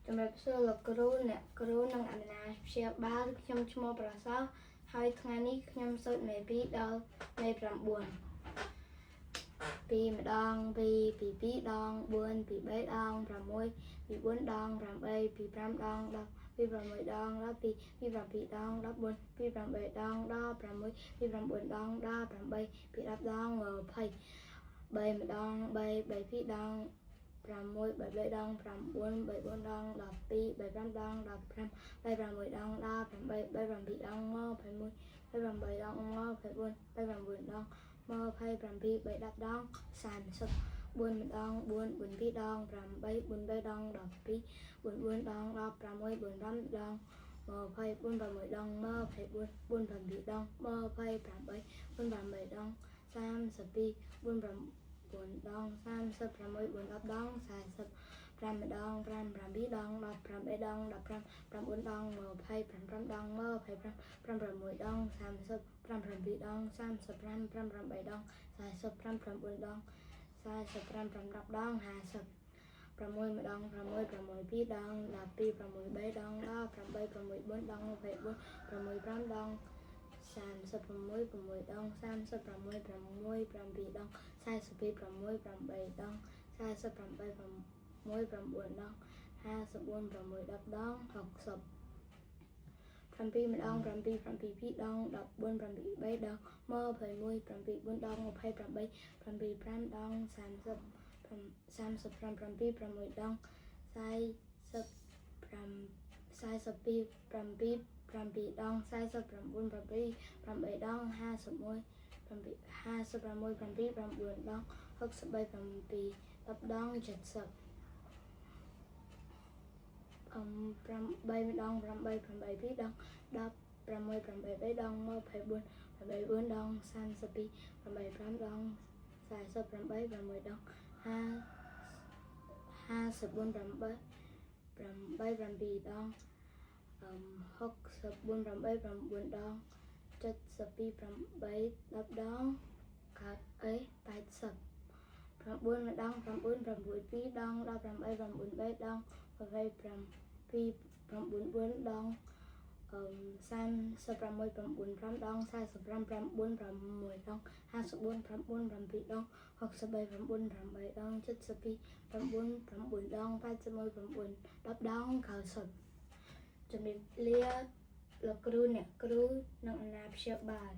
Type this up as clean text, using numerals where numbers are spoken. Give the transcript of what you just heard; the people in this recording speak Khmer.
ជំរាបសួរលោកគ្រូអ្នកគ្រូនិងអាណាព្យាបាលខ្ញុំឈ្មោះប្រសើរហើយថ្ងៃនេះខ្ញុំសូត្រមេ2ដល់មេ9ពីម្ដង2ពី2ដង4ពី3ដង6ពី4ដង8ពី5ដង10ពី6ដង12ពី7ដង14ពី8ដង16ពី9ដង18ពី10ដង20 3ម្ដង3 3 2ដង6 3 3ដង9 3 4ដង12 3 5ដង15 3 6ដង18 3 7ដង21 3 8ដង24 3 9ដង27 3 10ដង30 4ម្ដង4 4 2ដង8 4 3ដង12 4 4ដង16 4 5ដង24 6ដង24 4 7ដង28 4 8ដង32 4 9ដង36 4 10ដង45ម្ដង5 7ដង18ដង15 9ដង25 5ដង25 5 6ដង30 5 7ដង35 5 8ដង45 9ដង45 5 10ដង50 6ម្ដង6 6 2ដង12 6 3ដង18 6 4ដង24 6 5ដង36 6ដង36 6 7ដង42 6 8ដង48 6 9ដង54 6 10ដង60 7ម្ដង7 7 2ដង14 7 3ដង21 7 4ដង28 7 5ដង30 35 7 6ដង45 42 7 7ដង49 7 8ដង51 7 56 7 9ដង63 7 10ដង70អឹម8ម្ដង8 8 2ដង10 6 8 3ដង24 8 4ដង32 8 5ដង48 6ដង5 54 8 8 7ដងអឹម64 8 9ដង72 8 10ដងកើតអី80 9ម្ដង9 9 2ដង18 9 3ដង27 9 4ដងអឹម36 9 5ដង45 9 6ដង54 9 7ដង63 9 8ដង72 9 9ដង81 9 10ដង90ជំរាបលាលោកគ្រូអ្នកគ្រូនិងអាណាព្យាបាល។